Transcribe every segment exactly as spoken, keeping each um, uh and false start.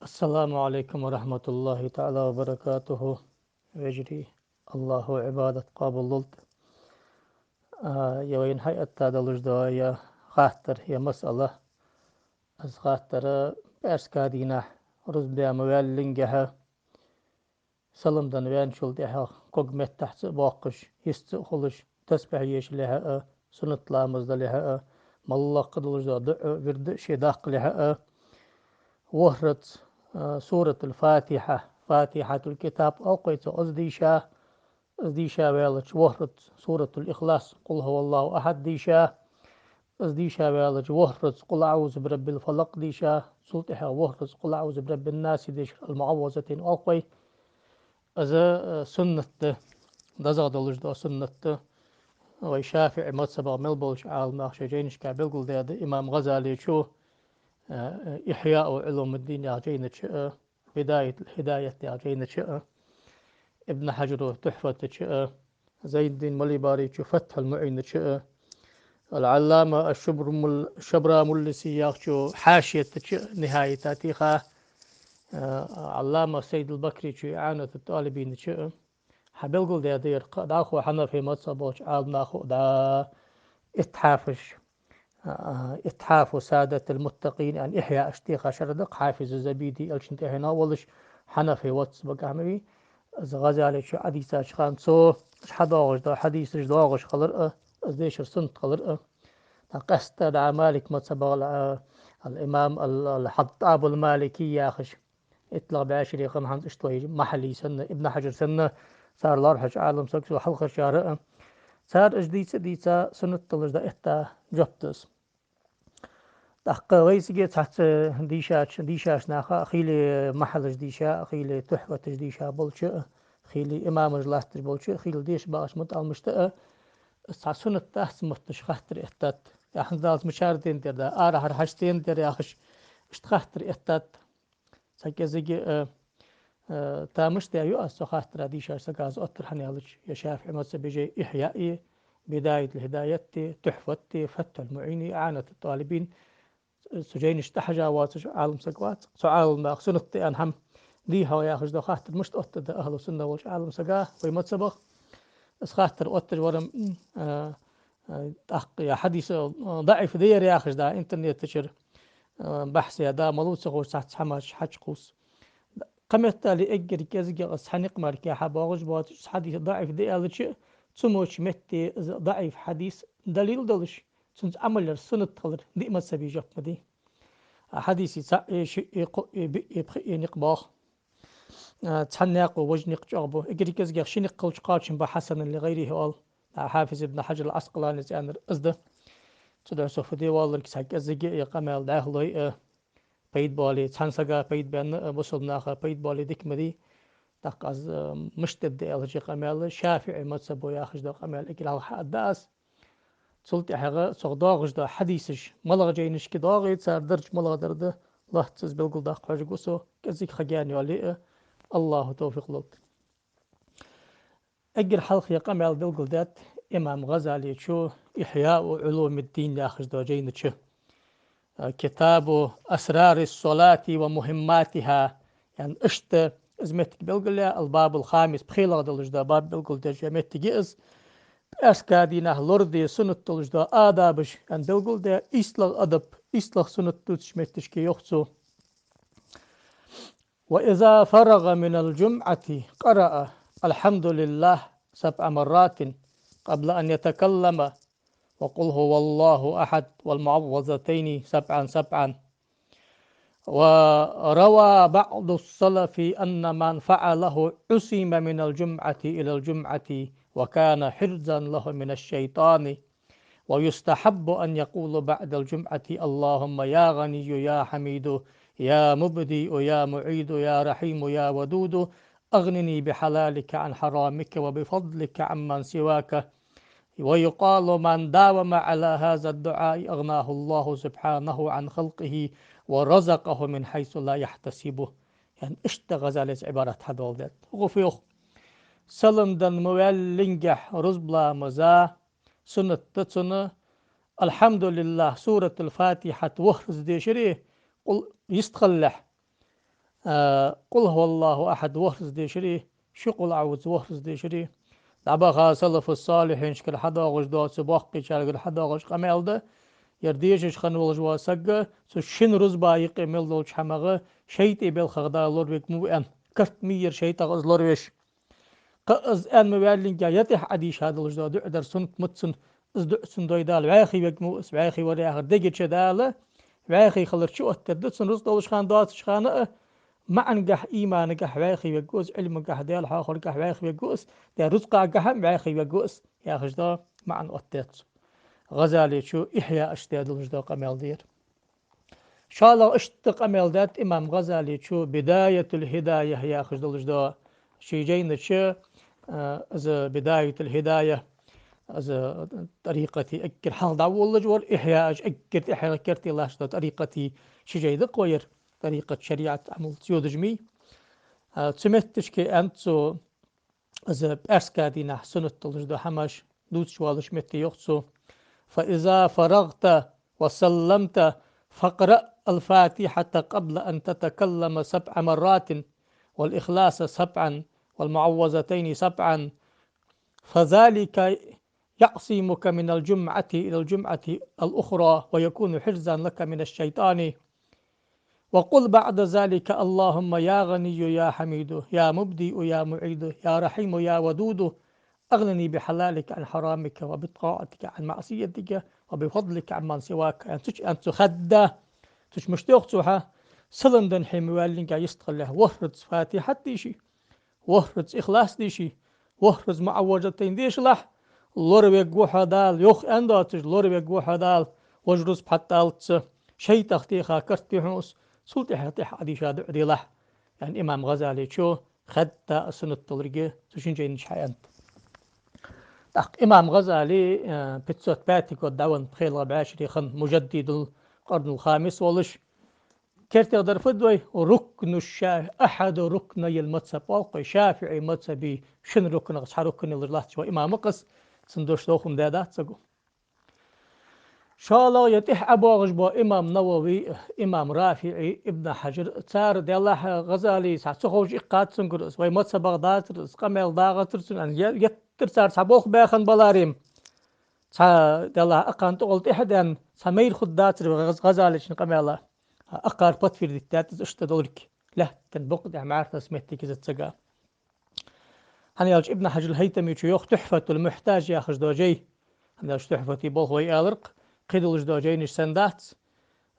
السلام عليكم ورحمة الله تعالى وبركاته. Вежарий, АллахӀа Ӏибадат къоабал лолда. А, е вайна хьаэтта долаш да е хаттар, е масъала. Из хаттар пӀаьраска дийнахьа рузба даь ма ваьллинге, салам даь ваьнначул тӀехьагӀа ког меттахь ца а боаккхаш, йист ца а хулаш, тасбихь еш лехьа а, суннат ламаз далехьа а, моллагӀа долаш да дуӀа, вирд а ше даккха лехьа а, ворхӀазза, а, Суратуль-Фатихьа, Фатихьатуль-Китаб оал-кх вай цох, из дийша, из дийша ваьлча, ворхӀазза Суратуль-Ихлас, Къул хӀуваллахӀу ахьад дийша, из дийша ваьлча, ворхӀазза Къул аӀузу бираббиль-фалакъ дийша, цул тӀехьагӀа ворхӀазза Къул аӀузу бираббин-нас дешар, аль-муӀаввазатайн оал-кх вай. Из, э, суннат да, дезагӀа долаш да суннат да. Вай ШафиӀий мазхӀабах мел болча Ӏаламнаха шоай жайнашка белгалдаьд, имам ГӀазалечо, э, «Ихьяу Ӏулумуддин» яхача жайна чу а, «Бидаятуль-Хидаят» яхача жайна чу а, Ибн Хьажара «Тухьфата» чу а, Зайнуддин Малибарийчо «Фатхьуль-МуӀина» чу а, аль-Ӏаллама аш-Шабрамул-, Шабрамуллиси яхачо «Хьашията» чу а, «Нихьаята» тийха, э, Ӏаллама Сайдуль-Бакрийчо «ИӀанатут-ТӀалибина» чу а. Хьабелгалдаьд ер кхы а дӀахо Хьанафий мазхӀаб болча Ӏаламнаха а да, Итхьафаш, а, Итхьафу Садатиль-Муттакъин, яӀни Ихьяаш тийха шера да-кх, Хьафиз Забиди элчан тӀехьенах волаш, Хьанафий воацаш багахь ма вий. Из ГӀазалечо Ӏодийцача хана цо хьадоагӀаш да хьадисаш доагӀаш хилар а, из дешар суннат хилар а. ТӀаккха къаьстта да Малик мазхӀабах, а, аль-имам аль-, аль-ХӀаттӀабуль-Малики яхаш. ИттлагӀа бӀаь шера къам хӀанз иштта вай Махьалли санна, Ибн Хьажар санна, цар лоархӀача Ӏаламсаго, цул хьалхарчар а. Цар уж дийца а дийца, суннат долаш дӀаэтта жоп да из. ТӀаккха вай цига цхьацца дийшача, дийшача наха а, хийла Махьаллаш дийша а, хийла Тухьфаташ дийша болча а, хийла имамаш латташ болча а, хийла деша багӀача мутаӀалимашта а, цхьа суннат дац мотташ хаттар эттад. Яхьанзалца мичара дендар да, арахьара хьаштен дар яхаш, иштта хаттар эттад. Цхьа кӀезига, э, э, тамаш даь ю аз цу хаттара дийшача сага, аз оттар хӀана аьлча, е ШафиӀий мазхӀабе жай Ихьяи, Бидаятуль-Хидаятти, Тухьфатти, Фатхьуль-МуӀини, ИӀанатут-ТӀалибин, цу жайнашта тӀахьажа воацаш Ӏаламсаг вац. Цу Ӏаламнаха суннат да аьнна хӀама дий хьогӀ яхаш да хаттар мишта оттаргда ахьлу сунна волча Ӏаламсага вай мазхӀабах. Из хаттар отташ вар-м, э, э, тӀаккха е хьадис, э, даӀиф да ер яхаш да интернета чура, э, бахьс яь да, малав ца ховш цхьацца хӀамаш хьачукхувс. Кхыметтел эггара кӀезигагӀа из цхьа никъ мара кхы хьабоагӀаш боацаш, из хьадис даӀиф да аьлча, цу моча метте из даӀиф хьадис далил долаш, цунца Ӏамал яр суннат хилар диъ мазхӀабе жоп ма дий. А хьадисий цаӀ а, шиъ а, кхоъ а, биъ а, пхиъ а никъ боагӀа. А, цхьан никъо вож никъ чӀоагӀа бу. Эггара кӀезигагӀа ши никъ хилча кхоачам ба хьасанун ли гӀайрихӀи оал. А, Хьафиз Ибн Хьажар аль-Ӏаскъалани цӀенар из да. Цудухьа со фу де воалларг, цхьа кӀезига а е къамаьл дӀахо лой а, пайда боале, цхьан сага пайда баьнна а, бусалба наха пайда боале дика ма дий. ТӀаккха аз, а, мишта дергда аьлча, къамаьл ШафиӀий мазхӀабо яхаш да къамаьл эггара хьалха хьааргда аз. Цул тӀехьагӀа цох доагӀаш да хьадисаш малагӀа жайнашка доагӀий, цар дарж малагӀа дар да, лоацца из белгалдаккха хьожаргва со, кӀезига ха гаьна йоале а, АллахӀа товфикъ лолда. Эггара хьалха ер къамаьл белгалдаьд имам ГӀазалечо «Ихьяу Ӏулумиддин» яхаш да жайна чу. Э, «Китабу асрарис-салати ва мухӀимматихӀа», яӀни иштта из моттиг белгалъяь, аль-бабуль-хамис, пхелагӀа долаш да баб белгалдеш я моттиг я из. ПӀаьраска дийнахьа лораде суннат долаш да адабаш, яӀни белгалдаь, ийслагӀа адаб, ийслагӀа суннат дувцача моттигашка йоах цо. وإذا فرغ من الجمعة قرأ الحمد لله سبع مرات قبل أن يتكلم، وقل هو الله أحد والمعوذتين سبعا سبعا. وروى بعض السلف أن من فعله عصم من الجمعة إلى الجمعة، وكان حرزا له من الشيطان. ويستحب أن يقول بعد الجمعة: اللهم يا غني يا حميد، يا مبدئ يا معيد، يا رحيم يا ودود، أغنني بحلالك عن حرامك وبفضلك عمن سواك. ويقال: من داوم على هذا الدعاء أغناه الله سبحانه عن خلقه ورزقه من حيث لا يحتسب. ЯӀни иштта ГӀазалес Ӏибарат хьадоаладаьд. ХӀаьта фу йоах? Салам даь ма ваьллинге рузба ламаза суннат да цунна, «Алхьамдулиллахь», Суратуль-Фатихьат ворхӀазза дешаре, къул йистхилалехь, а, къул хӀуваллахӀу ахьад ворхӀазза дешари, ши къул аӀуза ворхӀазза дешари, дӀабаха салафу-салихьинашкара хьадоагӀаш дола, цу боккхийчаргара хьадоагӀаш къамаьл да, ер дешаш хинна волаш вола саг, цу шин рузба юкъе мел долча хӀамах шайтӀий балхах Дала лоравергва аьнна, карт ма йий ер шайтӀах из лоравеш. Кхы а из аьнна ма ваьллинге, е тӀехьа Ӏадийша долаш дола дуӀа дар суннат ма да цун, из дуӀа цун дой Дала вӀаьхий вергва из, вӀаьхий вар яхар дега чу Дала, вӀаьхий хилар чуоттаергда цун рузкъа долаш хана, доацаш хана а, маӀангахьа, иманагахьа вӀаьхий вергва из, Ӏилмагахьа, Даьла хьоахоргахьа вӀаьхий вергва из, Даьла рузкъагахьа а вӀаьхий вергва из, яхаш дола маӀан оттадаьд цо. ГӀазалечо Ихьяъ чу даь долаш дола къамаьл да ер. ШоллагӀа иштта къамаьл даьд имам ГӀазалечо Бидаятул-ХӀидая яхаш долаш дола ший жайна чу, а, из Бидаятул-ХӀидая, из тӀарикъата эггара хьалха дӀаволлаш вар, Ихьяъ чу эггара тӀехьа керте латташ дола тӀарикъата ши жай да-кх ер, тӀарикъат, шариӀат, Ӏамал цу йодаш ма йий. А, цу метташка аьннад цо, из пӀаьраска дийнахьа суннат долаш дола хӀамаш дувцаш волча метте йоах цо: «فإذا فرغت وسلمت فاقرأ الفاتحة قبل أن تتكلم سبع مرات، والإخلاص سبعا، والمعوذتين سبعا، فذلك يعصمك من الجمعة إلى الجمعة الأخرى، ويكون حرزا لك من الشيطان. وقل بعد ذلك: اللهم يا غني يا حميد، يا مبدئ يا معيد، يا رحيم يا ودود، أغنني بحلالك عن حرامك، وبطاعتك عن معصيتك، وبفضلك عمن سواك». Аьнна цу чу, аьнна цу хадда, цу чу мишта йоах цо хьа, салам денна хье ма ваьллинге йистхилалехь ворхӀазза Фатихьат дийший, ворхӀазза Ихлас дийший, ворхӀазза МуӀаввизатайн дешалахь, лоравергва хьо Дала, йоах аьнна доацаш, лоравергва хьо Дала, вож рузба хьатӀадаллалца, шайтӀах теха карт ю хьона из, цул тӀехьа тӀехьа Ӏадийша дуӀа делахь, аьнна, имам ГӀазалечо хадда а суннат долга цу шин жайна чу хьааьннад. ТӀаккха имам ГӀазали, э, пятьсот пятый год дӀавенна, пхелагӀа бӀаь шера хинна, мужаддидул къарнул хамис волаш, кертера дар фуд вай? Рукну ша-, ахьаду рукнайил мазхаб оал-кх вай, шафиӀий мазхаба шин рукнах цхьа рукн йолаш латташ вола имам ва-кх из, цун дош дов хӀама даьдац саго. ШоллагӀа е тӀехьа ӀобоагӀаш бола имам Навави, имам РафиӀи, Ибн Хьажар, цар, делахь, ГӀазали цхьа ца ховш иккхад цунгара из, вай мазхабах дацар из, къамаьл дагӀацар цун, аьнна, е-, еттар цар цхьа болх баь хинна баларе-м, цхьа, делахь, акхарна тӀагӀолла тӀехьа а даьнна, цхьа майра хургдацар вай ГӀаз-, ГӀазалечун къамаьла. Акхар подтвердить даьд из иштта долга, лаьттан букъа тӀа мӀарханас моттиг из ца гӀа. ХӀана аьлча Ибн Хьажар ал-ХӀайтамечо йоах Тухьфатул-Мухьтаж яхаш дола жай. ХӀана аьлча Тухьфата болх вай аьлар-кх, кхы долаш дола жайнаш санна дац,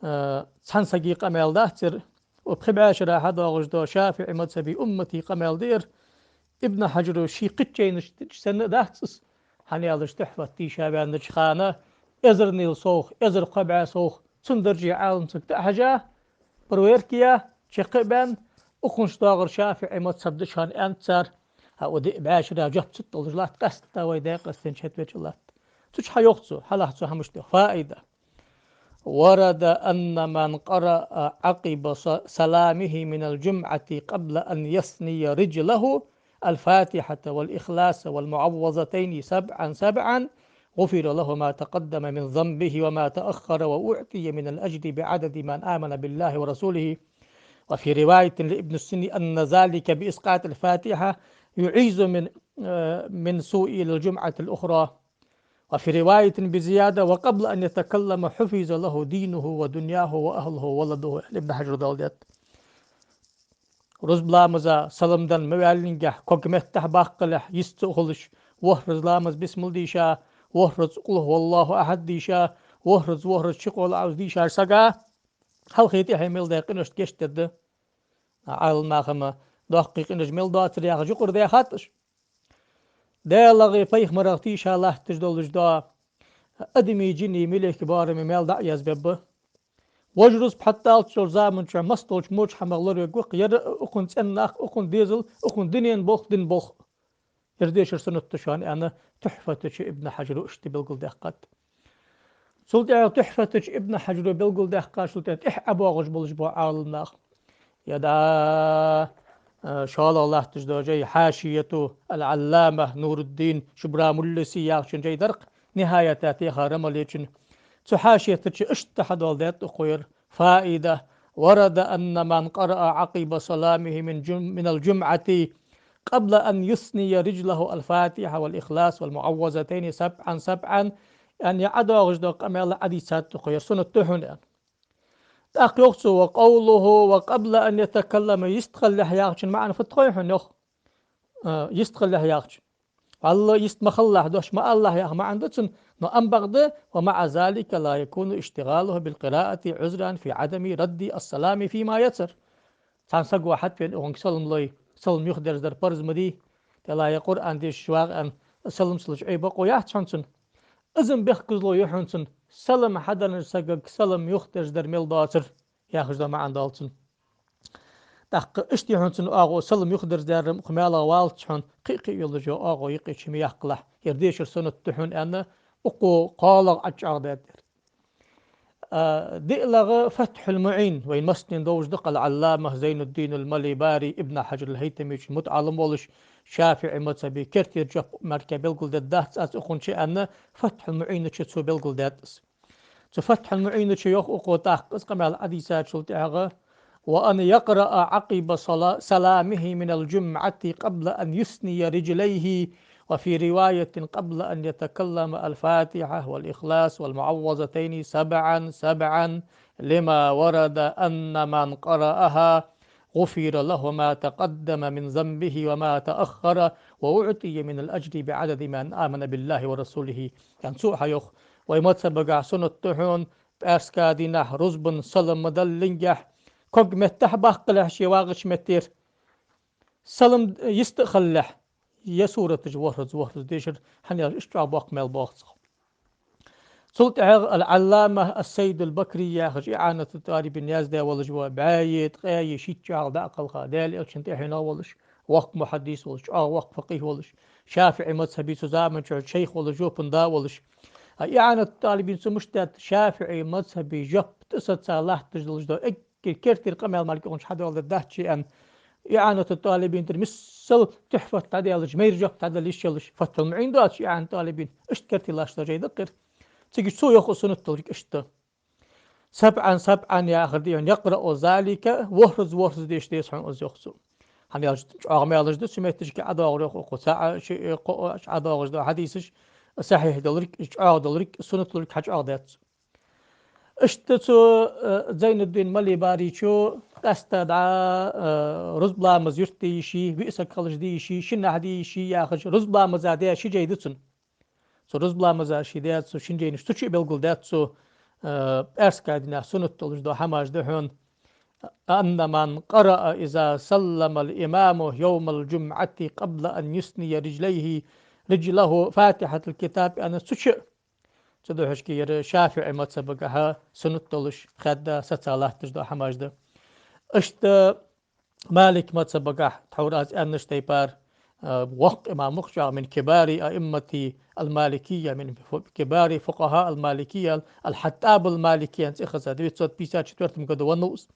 а, цхьан сага къамаьл дац ер, укх пхи бӀаь шера хьадоагӀаш дола шафиӀий мазхаба уммата къамаьл да ер. Ибн Хьажара ший кхыча жайнаш чу санна а дац из, хӀана аьлча Тухьфат дийша ваьннача хана, эзарнел совгӀа, эзар кхо бӀаь совгӀа, цун дарже Ӏалам саг тӀа а хьежа, проверка яь, чакх а баьнна, укхунца доагӀар шафиӀий мазхаб да шоана аьннад цар. ХӀаьта диъ бӀаь шера жоп ца далаш латт, къаьстта вай даькъаза тӀа чу хьатӀавеча латт. Цу чу хьайоах цо, хьалха цо хӀамаш тӀа фаида. ورد أن من قرأ عقب ص-، سلامه من الجمعة قبل أن يثني رجله الفاتحة والإخلاص والمعوذتين سبعا سبعا غفر له ما تقدم من ذنبه وما تأخر وأعطي من الأجر بعدد من آمن بالله ورسوله. وفي رواية لابن السني أن ذلك بإسقاط الفاتحة يعيذ من، آه، من سوء إلى الجمعة الأخرى. وفي رواية بزيادة: وقبل أن يتكلم حفظ له دينه ودنياه وأهله وولده. Ибн Хьажара доаладаьд. Рузба ламаза салам денна ма ваьллинге, ког меттахьа баккхалехь, йист ца ухалаш, ворхӀазза ламаз бисмал дийша, ворхӀазза къул хӀуваллахӀу ахьад дийша, ворхӀазза, ворхӀазза ши къул аӀуза дийшача сага хьалхе тӀехье мел даь къиношта гешт дергда. Ӏаламнаха-м доккхий къинош мел доацар яхаш юкъара даьхад уж. ДаьлагӀеи пайхамарагӀеи тийша латташ долаш дола адамий, жиний, малейкий боарам маьл дӀа а язбергба. Вож рузба хьатӀадаллалца йолча заман чухь массадолча воча хӀамах лоравергва-кх ер, укхун цӀен нах, укхун дезал, укхун дунен болх, дин болх. Ер дешар суннат да шоана, аьнна, Тухьфата чу Ибн Хьажара иштта белгалдаьккхад. Цул тӀехьа Тухьфата чу Ибн Хьажара белгалдаьккхачул тӀехьа тӀехьа ӀобоагӀаш болаш бола Ӏаламнах. Е дӀа, а, шоллагӀа латташ дола жай, хьашияту ал-Ӏаллама Нуруддин Шубрамуллиси яхачун жай дар-кх, Нихьаята теха Рамалечун. Цу хьашията чу иштта хьадоаладаьд укхо ер фаида: ورد أن من قرأ عقب سلامه من جم-، من الجمعة قبل أن يثني رجله الفاتحة والإخلاص والمعوذتين سبعا سبعا, аьнна, ер Ӏодоагӏаш дола къамаьл Ӏодийцад тхо, ер суннат да хьона, аьнна. ТӀаккха йоах цо: وقوله وقبل أن يتكلم, йистхилалехь яхачун маӀан фуд хой хьона, йоах? А, йистхилалехь яхачун. Валлахӏи, йист ма хилалахь, дош ма алалахь яха маӀан да цун, но амма бакъда: ومع ذلك لا يكون اشتغاله بالقراءة عذرا في عدم رد السلام فيما يسر. Цхьан саго хьатӀавена, укхунга салам лой, салам юхадерзадар парз ма дий, тӀаккха ер Къуръан дешаш вагӀа аьнна, салам ца луш Ӏе бокъо яц хьона цун. Из-м бехказло я хьона цун, салам хьаденнача сагага салам юхадерзадар мел доацар, яхаш дола маӀан доал цун. ТӀаккха иштта я хьона цун оагӀув, салам юхадерзадар-м кхы маьлага валац хьона, кхы а кхы а йолаш йола оагӀув юкъе чу ма яккхалахь, ер дешар суннат да хьона, аьнна, укхо кхоалагӀа Ӏочу чӀоагӀдаьд ер. А, диълагӀа Фатхьул-МуӀин, вайна массанена довзаш да-кх, ал-Ӏалламах Зайнуддин ал-Малибари, Ибн Хьажар ал-ХӀайтамичун мутаӀаллим волаш, ШафиӀий мазхӀаба керттера жоп мара белгалдаьдац аз укхунна чу, аьнна, Фатхьул-МуӀина чу цо белгалдаьд из. Цу Фатхьул-МуӀина чу йоах укхо тӀаккха из къамаьл Ӏодийцачул тӀехьагӀа: وأن يقرأ عقب صلا-، سلامه من الجمعة قبل أن يثني رجليه، وفي رواية قبل أن يتكلم الفاتحة والإخلاص والمعوذتين سبعا سبعا، لما ورد أن من قرأها غفر له ما تقدم من ذنبه وما تأخر، وأعطي من الأجر بعدد من آمن بالله ورسوله. Яъни цо хьайоах, вай мазхӀабагахь суннат да хьона, пӀаьраска дийнахь рузбан салам ма даллингехь, ког меттахь баккхалехь ше вагӀача меттера, салам йист а хилалехь, ер сураташ ворхӀазза-ворхӀазза дешар, хӀана аьлча иштта чӀоагӀа боккха маьл боагӀа цох. Цул тӀехьагӀа ал-Ӏалламах ас-Саййид ал-Бакри яхаш, ИӀанатут-ТӀалибин яздаь волаш вола, бӀаьи ткъаьи шийтта чу хьалха дӀа а кхелха, Даьла Элчан тӀехьенах волаш, воккха мухьаддис волаш, чӀоагӀа воккха факъихӀ волаш, ШафиӀий мазхӀаба цу заман чухь шайх волаш, жопан да волаш, а ИӀанатут-ТӀалибин цо мишта даьд, ШафиӀий мазхӀаба жоп тӀасаца латташ долаш дола эггара керттера къамаьл мара укхунна чу хьадоаладаь дац, аьнна, ИӀанатут-ТӀалибин тӀара миссел тухьфат дӀадаьлча майра жоп дӀадала йиш йолаш, Фатхьул-МуӀин доацаш ИӀанатут-ТӀалибин, иштта керттера латташ дола жай да-кх ер. Цига цо йоах суннат долга иштта. سبعا سبعا яхар да хьона, يقرأ ذلك, ворхӀазза-ворхӀазза деша деза хьона из, йоах цо. ХӀана аьлча чӀоагӀа маьлаш да цу метташка ӀодоагӀар, йоах укхо, цаӀ а, шиъ а, кхоъ а ӀодоагӀаш дола хьадисаш, сахьихь долга, чӀоагӀа долга, суннат долга хьачӀоагӀдаьд цо. Иштта цу, э, Зайнуддин Малибаричо къаьстта дӀа, э, рузба ламаз юртде йиш йий, виъ саг хилча де йиш йий, шиннахьа де йиш йий яхаш, рузба ламаза даь ши жай да цун. Цу рузба ламаза ше даь цу шин жайнаш цу чу а белгалдаьд цо, э, пӀаьраска дийнахь суннат долаш дола хӀамаш да хьона: أن من قرأ إذا سلم الإمام يوم الجمعة قبل أن يثني رجليه، رجله، فاتحة الكتاب, аьнна, цу чу а. Цудухьа ер ШафиӀий мазхӀабагахьа суннат долаш хадда, саца латташ дола хӀамаш да. Иштта Малик мазхӀабагахь, тхьовра аз аьннача тайпара, а, воккха имам ва-кх, чӀоагӀа من كبار أئمة المالكية، من كبار فقهاء المالكية, ал-ХьаттӀаб ал-Малики аьнна цӀи хезад, девятьсот пятьдесят четвёртом году веннав из.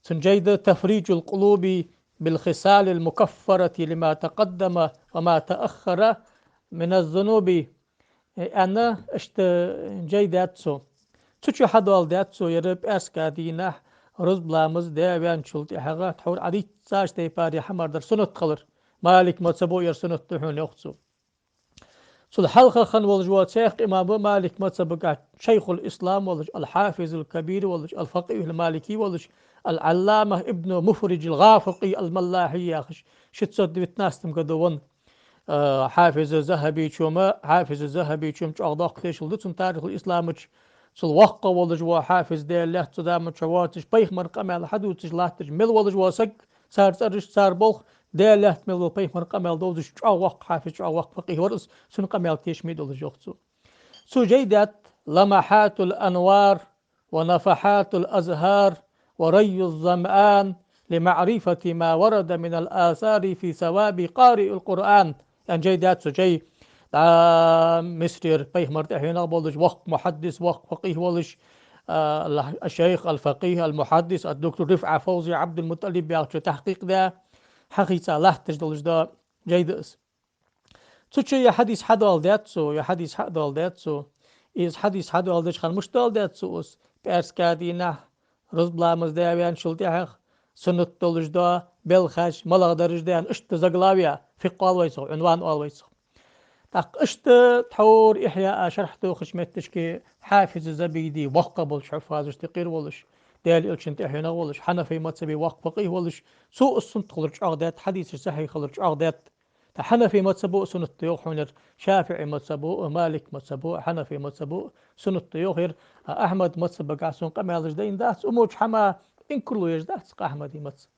Цун жай да تفريج القلوب بالخصال المكفرة لما تقدم وما تأخر من الذنوب, э, аьнна, иштта жай даьд цо. Цу чу хьадоаладаьд цо ер пӀаьраска дийнахь рузба ламаз даь ваьнначул тӀехьагӀа тхьовра Ӏодийцача тайпара хӀама дар суннат хилар. Малик мазхӀабо ер суннат да хьона, йоах цо. Цул хьалха хинна волаш вола цхьаькха имам ва Малик мазхӀабагахь шайхул-ислам волаш, ал-Хьафизул-кабир волаш, ал-факъихӀул-малики волаш, ал-Ӏалламах Ибн Муфрижил-ГӀафикъи ал-Маллахьи яхаш, шестьсот девятнадцатом году венна. А, Хьафиз аз-ЗахӀабичо-м, Хьафиз аз-ЗахӀабичо-м чӀоагӀа доккха тешал да цун тарихул-ислама чу. Цул воккха волаш вола хьафиз, Даьла лаьтта цу заман чу воацаш, пайхамара къамаьл хьадувцаш латташ мел волаш вола саг, цар цӀераш, цар болх, Даьла лаьтта мел вола пайхамара къамаьл довзаш чӀоагӀа воккха хьафиз, чӀоагӀа воккха факъихӀ вар из, цун къамаьл тешаме долаш, йоах цо. Цо жай даьд لمحات الأنوار ونفحات الأزهار وري الظمآن لمعرفة ما ورد من الآثار في ثواب قارئ القرآن. Аьнна жай даьд цо, жай. ДӀа Мисрера пайхамара тӀехьенах болаш, воккха мухьаддис, воккха факъихӀ волаш, а, шайх ал-факъихӀ, ал-мухьаддис, ад-доктор РифӀа Фовзи Ӏабдул-МутӀалиб яхачо тахькъикъ даь, хьахийца латташ долаш дола жай да из. Цу чу ер хьадис хьадоаладаьд цо, ер хьадис хьадоаладаьд цо. Из хьадис хьадоаладеча хана мишта доаладаьд цо из? ПӀаьраска дийнахь рузба ламаз даь ваьнначул тӀехьагӀа суннат долаш да, белхаш малагӀа дараш да аьнна, иштта заглавие, фикъхӀ оал вай цох, Ӏунван оал вай цох. ТӀаккха иштта тхьовра Ихьяа шархь тохача метташка Хьафиз Забиди воккха болча хьуффазашта юкъера волаш, Даьла Элчан тӀехьенах волаш, хьанафий мазхӀаба воккха факъихӀ волаш, цо из суннат хилар чӀоагӀа даьд, хьадисаш сахьихь хилар чӀоагӀа даьд. ТӀаккха хьанафий мазхӀабо а суннат да йоах хьона ер, шафиӀий мазхӀабо а, малик мазхӀабо а, хьанафий мазхӀабо а суннат да йоах ер, а Ахьмад мазхӀабагахьа сона къамаьлаш дайна дац, цу моча хӀама инкарло еш дац-кх Ахьмада мазхӀаб.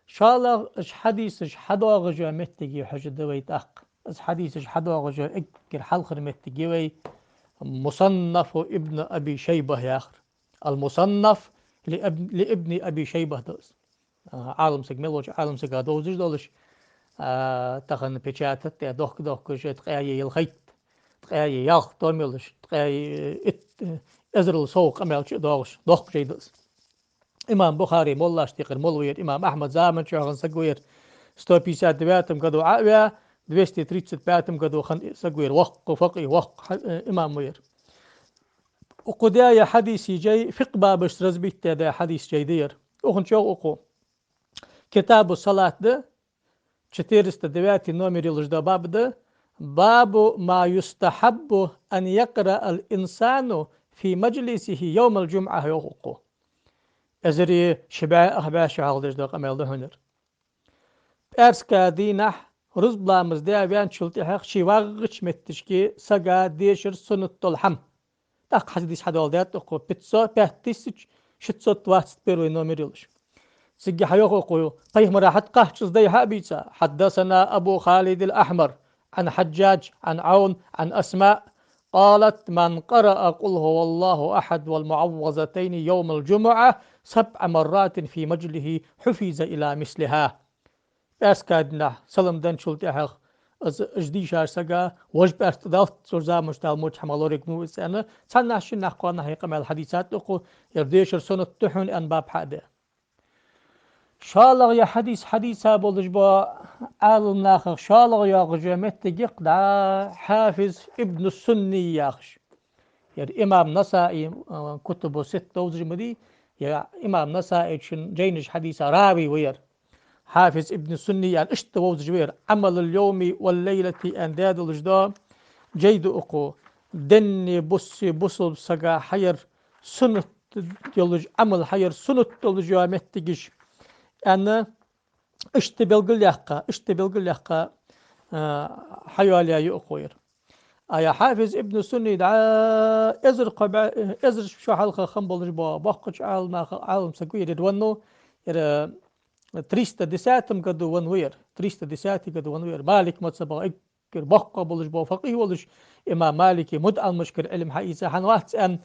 ШоллагӀа, уж хьадисаш хьадоагӀаш йола моттиге хьожаргда вай тӀаккха. Уж хьадисаш хьадоагӀаш йола эггара хьалхара моттиг я вай Мусаннафу Ибн Аби Шайбах яхар. Ал-Мусаннаф ли Аб-, ли Ибни Аби Шайбах да из. А, Ӏалам саг, мел волча Ӏалам сага довзаш долаш, а, тахан печатать даь, дохка-дохкаш, ткъаь ялхайтта, ткъаь ялх том йолаш, ткъаь итт, эзарал сов къамаьл чу а доагӀаш, доккха жай да из. Имам Бухари моллашта юкъера молла ва ер, имам Ахьмад заман чухь хинна саг ва ер, сто пятьдесят девятом году Ӏо а ваь, двести тридцать пятом году хинна саг ва ер, воккха факъихӀ, воккха хьа-, э, имам ва ер. Укхо даь хьадисий жай, фикъхӀ бабашца разбить даь хьадисий жай да ер. Укхун чу йоах укхо. Китабу салат да, четыреста девятый номер йолаш да баб да, باب ما يستحب أن يقرأ الإنسان في مجلسه يوم الجمعة, йоах укхо. Эзар ши бӀаь ах бӀаь шу хьалха деш да къамаьл да хьона ер. ПӀаьраска дийнахьа рузба ламаз даь ваьнначул тӀехьагӀа ше вагӀача метташка сага дешар суннат дола хӀама. ТӀаккха хьадис хьадоаладаьд укхо, пятьсот, пять тысяч шестьсот двадцать первый номер йолаш. Цига хьайоах укхо, пайхамара хьатӀакхаччалца дай хьа а бийца: حدثنا أبو خالد الأحمر عن حجاج عن عون عن أسماء قالت: من قرأ قل هو الله أحد والمعوذتين يوم الجمعة سبع مرات في مجلسه حفظ إلى مثلها. ПӀаьраска дийнахьа салам даьнначул тӀехьагӀа из, уж дийшача сага вож пӀаьраска далац, цу заман чухь Дала моча хӀамах лораергва из аьнна, цхьаннахьа-шиннахьа, кхоаннахьа къамаьл хьадийцад укхо, ер дешар суннат да хьона аьнна баб хьа а даь. ШоллагӀа ер хьадис хьадийца болаш бола Ӏаламнахах шоллагӀа йоагӀаш йола моттиг я-кх дӀа Хьафиз Ибн Сунни яхаш. Ер имам Насаи, а, Кутубу Ситта довзаш ма дий, ер имам Насаичун жайнаш хьадийца рави ва ер. Хьафиз Ибн Сунни аьнна иштта вовзаш ва ер. عمل اليوم والليلة аьнна даь долаш да жай да укхо. Денни, бусси, бусалба сага хьаяр суннат йолаш, Ӏамал хьаяр суннат долаш йола моттигаш аьнна, иштта белгалъяьккха, иштта белгалъяьккха, а, хьайоалаяь я укхо ер. А ер Хьафиз Ибн Сунни дӀа эзар кхо бӀаь, эзар шу хьалха хинна болаш бола боккхача Ӏаламнаха, Ӏалам саг ва ер, ер веннав, ер, а, триста десятом году венна ва ер, триста десятый году венна ва ер. Малик мазхӀабах эггара боккха болаш бола факъихӀ волаш, имам Малика мутаӀаллимашкара Ӏилма хьаийца хӀана вац аьнна,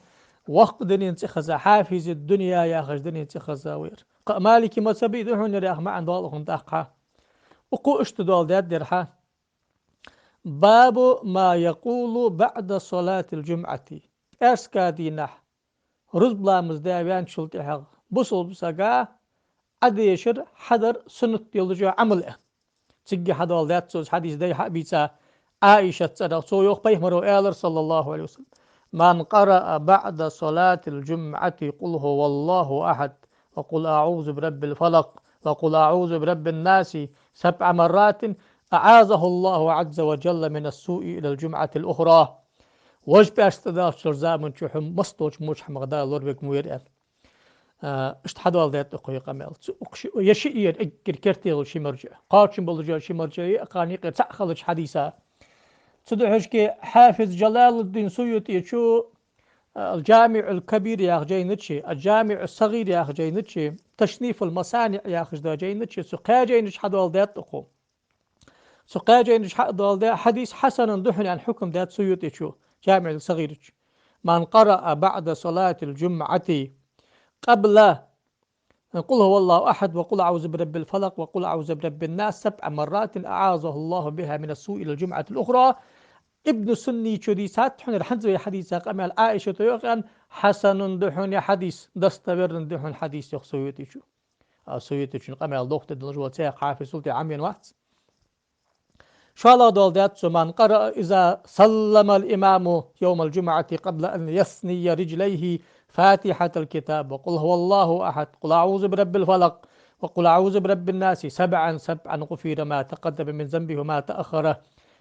воккха дунен цӀи хеза, Хьафиз ад-дунья яхаш дунен цӀи хеза ва ер. Кхы а Малика мазхӀабе да хьона ер яха маӀан доал укхун тӀаккха. Укхо иштта доаладаьд ер хьа. باب ما يقول بعد صلاة الجمعة. ПӀаьраска дийнахьа рузба ламаз даь ваьнначул тӀехьагӀа бусалба сага Ӏодешар, хьадар суннат йолаш йола Ӏамал я. Цига хьадоаладаьд цо из хьадис, дай хьа а бийца, Ӏаишат цӀерагӀа, цо йоах, пайхамаро аьлар, صلى الله عليه وسلم: من قرأ بعد صلاة الجمعة قل هو الله أحد وقل أعوذ برب الفلق وقل أعوذ برب الناس سبع مرات أعاذه الله عز وجل من السوء إلى الجمعة الأخرى. Вож пӀаьраска тӀадаллача заман чухь масса долча моча хӀамах Дала лоравергва ер аьнна. А, иштта хьадоаладаьд укхо ер къамаьл. Цу укх ши-, ер шиъ я ер эггара керте йола ши маржа. Кхоачам болаш йола ши маржа я, кхоана юкъера цаӀ хилча хьадийца. Цудухьа Хьафиз Джалалуддин СуютӀечо, а, Ал-ДжамиӀул-Кабир яха жайна чу, Ал-ДжамиӀус-СагӀир яха жайна чу, Ташнифул-МасаниӀ яхаш дола жайна чу, цу кхаь жайнаш хьадоаладаьд укхо. Цу кхаь жайнаш хьа а доаладаь, хьадис хьасанун да хьона аьнна хьукам даьд СуютӀечо, ДжамиӀул-СагӀирачу. من قرأ بعد صلاة الجمعة قبل قل هو الله أحد وقل أعوذ برب الفلق وقل أعوذ برب الناس سبع مرات أعاذه الله بها من السوء إلى الجمعة الأخرى. Ибн Суннечо дийцад хьона ер хӀанз вай хьадийца къамаьл, Ӏаишата йоах аьнна, хьасанун да хьона ер хьадис, достоверный да хьона хьадис, йоах СуютӀечо. А, СуютӀечун къамаьл дохтар долаш вола цхьа Хьафиз СуютӀи Ӏомаена вац. ШоллагӀа доаладаьд цо: من قرأ إذا سلم الإمام يوم الجمعة قبل أن يثني رجليه فاتحة الكتاب وقل هو الله أحد، قل أعوذ برب الفلق، وقل أعوذ برب الناس سبعا سبعا غفر ما تقدم من ذنبه وما تأخر.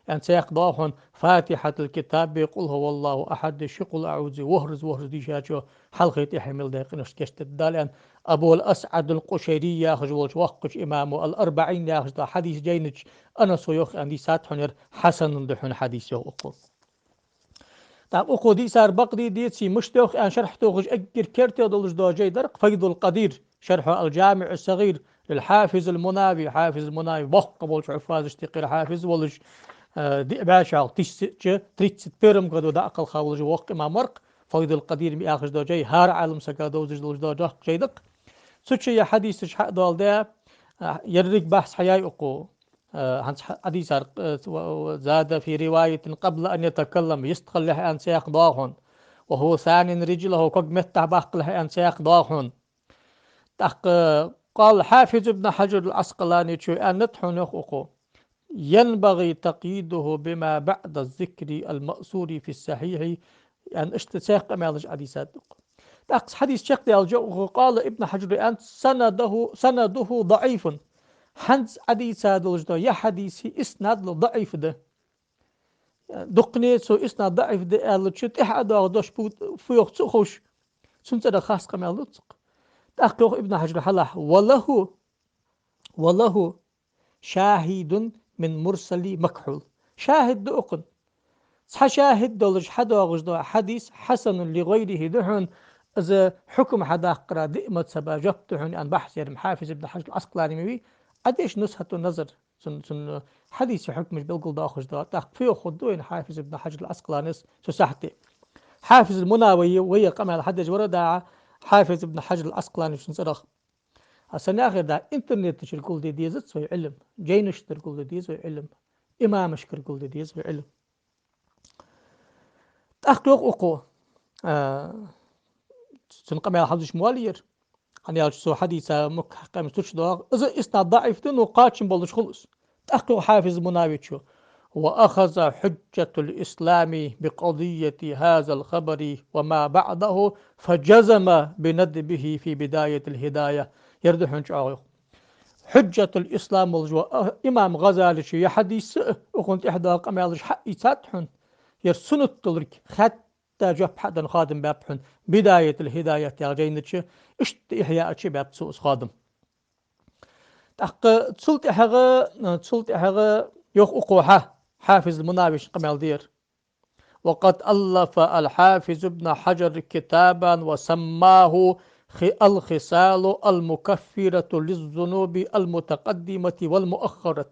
Аьнна цхьаькха доагӀа хьона فاتحة الكتاب, قل هو الله أحد, ши قل أعوذ, ворхӀазза, ворхӀазза дийшачо хьалхе тӀехье мел даь къиношта гешт дергда Дала, аьнна, Абул АсӀад ал-Къушайри яхаш волча воккхача имамо, ал-АрбаӀин яхаш долча хьадиса жайна чу Анаса йоах аьнна дийцад хьона, ер хьасан да хьона хьадис, йоах укхо. ТӀаккха укхо дийцар бакъ дий, деций, мишта йоах аьнна шархь тохаш, эггара керте долаш дола жай дар-кх Файдул Къадир, шархьу ал-ЖамиӀу ас-СагӀир лил-Хьафиз ал-Мунави, Хьафиз Мунави боккха болча хьуффазашта юкъера хьафиз волаш, э, диъ бӀаь шоллагӀа, тысяча тридцать первом году дӀакхелха волаш воккха имам вар-кх. Файдул Къадир яхаш дола жай хӀара Ӏалам сага довзаш долаш дола доккха жай да-кх. Цу чу ер хьадисаш хьадоаладаь, а, еррига бахьс хьаяьй укхо. Э, хӀанз хьа-, хьадисар, э, ва-, ва-, زاد في رواية قبل أن يتكلم, йистхилалехь аьнна цхьаькха доагӀа хьона. وهو ثان رجله, ког меттахбаккхалехь аьнна цхьаькха доагӀа хьона. ТӀаккха, э, قال الحافظ ابن حجر العسقلاني, чу аьннад хьона, йоах укхо: ينبغي تقييده بما بعد الذكر المأثور في الصحيح, аьнна, иштта цхьаькха къамаьлаш Ӏодийцад укхо. ТӀаккха хьадис чакхдаьлча, укхо, قال ابن حجر, аьннад: سنده، سنده ضعيف. ХӀанз Ӏодийца долаш дола ер хьадиса иснад даӀиф да. Дукхане цо иснад даӀиф да аьлча, тӀехьа доагӀа дош фу, фу йоах ца ховш, цун цӀерах харц къамаьл ду-кх. ТӀаккха йоах Ибн Хьаджара хьалха: وله، وله شاهد من مرسل مكحول. ШахӀид да укхун. Цхьа шахӀид долаш хьадоагӀаш дола хьадис حسن لغيره да хьона, из хьукам хьадаккхара диъ мазхӀаба жоп да хьона, аьнна, бахьс яр-м Хьафиз Ибн Хьаджар ал-Ӏаскъалани ма вий, Ӏадеш Нузхьатун-Назар, цун, цун хьадиса хьукмаш белгалдоахаш дола, тӀаккха фу йоах хургда вайна Хьафиз Ибн Хьаджар ал-Ӏаскъаланис цу сахьте. Хьафиз Мунави вай, вай къамаьл хьадеш вар дагӀа, Хьафиз Ибн Хьаджар ал-Ӏаскъалани цун цӀерах. А санна яхар да, интернета чура гулде дезац вай Ӏилма, жайнашкара гулде деза вай Ӏилма, имамашкара гулде деза вай Ӏилма. ТӀаккха йоах укхо, а, цун къамаьл хьалуш ма валлара, хӀана аьлча цу хьадиса мукх хьакъемаш туча доагӀа, из иснад даӀиф да, но кхоачам болаш хул из. ТӀаккха йоах Хьафиз Мунавичо: وأخذ حجة الإسلام بقضية هذا الخبر وما بعده فجزم بندبه في بداية الهداية. Ер да хьона чӀоагӀа, йоах. Хьуджжатул-Ислам волаш вола, а, имам ГӀазаличо ер хьадис а, укхунна тӀехьа доагӀа къамаьлаш хьаийцад хьона, ер суннат долга хатта жоп хьаденна хоадам баьб хьона, Бидаятул-ХӀидаят яхача жайна чу, иштта Ихьяъ чу баьб цо из хоадам. ТӀаккха цул тӀехьагӀа, цул тӀехьагӀа йоах укхо хьа, Хьафиз Мунавичо къамаьл дир. وقد ألف الحافظ ابن حجر كتابا وسماه خ-، الخصال المكفرة للذنوب المتقدمة والمؤخرة.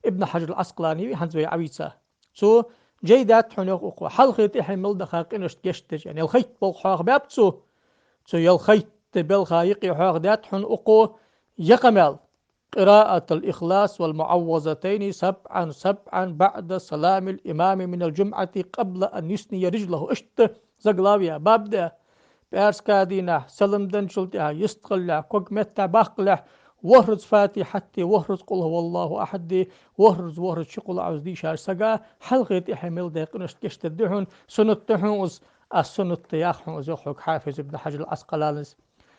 Ибн Хьаджар ал-Ӏаскъалани вий хӀанз вай Ӏовийца. Цо жай даьд хьона, йоах укхо, хьалхе тӀехье мел даха къиношта гешт деш, аьнна, ялхайтта болх хьоахабаьб цо. Цо ялхайтта балха юкъе хьоахадаьд хьона укхо ер къамаьл: قراءة الإخلاص والمعوذتين سبعا سبعا بعد سلام الإمام من الجمعة قبل أن يثني رجله. Иштта заглавие, баб да. ПӀаьраска дийнахьа, салам денначул тӀехьа, йистхилалехь, ког меттахбаккхалехь, ворхӀазза Фатихьат а, ворхӀазза قل هو الله أحد а, ворхӀазза, ворхӀазза ши قل أعوذ дийшача сага хьалхе тӀехье мел даь къиношта гешт дергда хьона, суннат да хьона из, а суннат да яхар хьона из, йоах хьога Хьафиз Ибн Хьаджар ал-Ӏаскъаланис.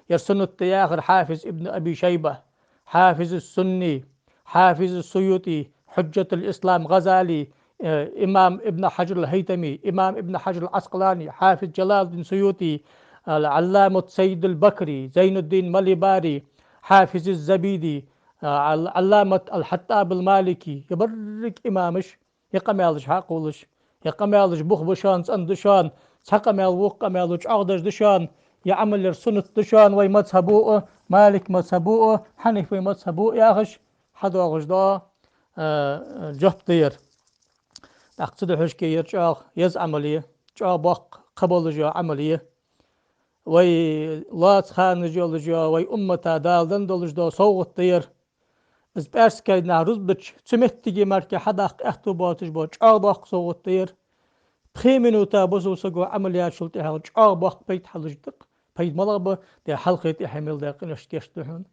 Ер суннат да яхар Хьафиз Ибн Аби Шайба, Хьафиз ас-Сунни, Хьафиз ас-СуютӀи, Хьуджжатул-Ислам ГӀазали, э, имам Ибн Хьаджар ал-ХӀайтами, имам Ибн Хьаджар ал-Ӏаскъалани, Хьафиз Джалалуддин СуютӀи, ал-Ӏалламат Саййид ал-Бакри, Зайнуддин Малибари, Хьафиз аз-Забиди, а, ал-Ӏалламат ал-ХьаттӀаб ал-Малики, ер берригаш имамаш, ер къамаьлаш хьакхувлаш, ер къамаьлаш бух ба шоана, цӀена да шоана, цхьа къамаьл вокх къамаьло чӀоагӀдеш да шоана, ер Ӏамал яр суннат да шоана вай мазхӀабо а, Малик мазхӀабо а, Хьанифий мазхӀабо а яхаш, хьадоагӀаш дола, а, жоп да ер. ТӀаккха цудухьа шке ер чӀоагӀа еза Ӏамал я, чӀоагӀа боккха кхаъ болаш йола Ӏамал я. Вай лоаца ханаш йолаш йола, вай уммата Дала денна долаш дола совгӀат да ер. Из пӀаьраска дийнахьа рузбанча цу меттиге мара хьадаккха аьттув боацаш бола чӀоагӀа боккха совгӀат да ер. Пхи минута бусалба саго Ӏамал яьчул тӀехьагӀа чӀоагӀа боккха пайда хьалуш да-кх. Пайда малагӀа ба, де хьалхе тӀехье мел даь къиношта гешт да хьона.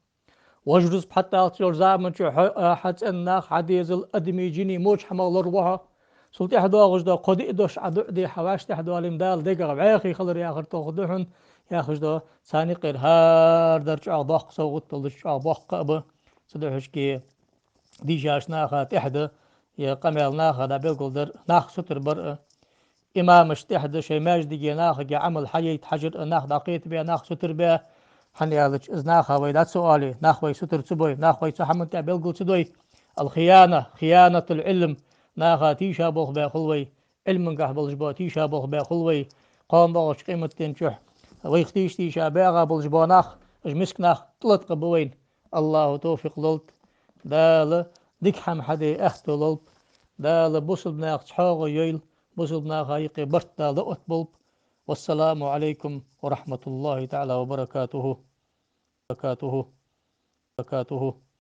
Вож рузба хьатӀадаллалца йолча заман чу хьо, а, хьа цӀен нах, хьа дезал, адамий, жиний, моча хӀамах лораву хьо. Цул тӀехьа доагӀаш дола кхо-диъ дош Ӏа дуӀа дехьа вӀаштӀехьа доалийна Дала дегах вӀаьхий хилар яхар тоха да хьона. яхаш да, царна юкъера хӀара дар чӀоагӀа боккха совгӀат долаш, чӀоагӀа боккха а ба. Цудухьа дийшача наха тӀехьа да, е къамаьл наха да белгалдар, нах сутара бар а. Имамашта тӀехьа да шоай маьждиге нахага Ӏамал хьаяйта хьажар а, нах дӀакхетабе, нах сутара бе. ХӀана аьлча, из наха вай дӀа ца оале, нах вай сутара ца бой, нах вай цу хӀаман тӀа белгал ца дой. Ал-хияна, хиянатул Ӏилм, наха тийша болх бе хул вай, Ӏилмангахь болаш бола тийша болх бе хул вай, кхоана боагӀача къематдийнахьа вайх тийша-тийша баьгӀа болаш бола нах, уж миска нах тӀалаткъа ба вайна. АллахӀа товфикъ лолда, Дала дика хӀама хьаде аьттув лолба, Дала бусалба нах цхьоагӀо йойла, бусалба наха юкъе барт Дала оттаболба. والسلام عليكم ورحمة الله تعالى وبركاته.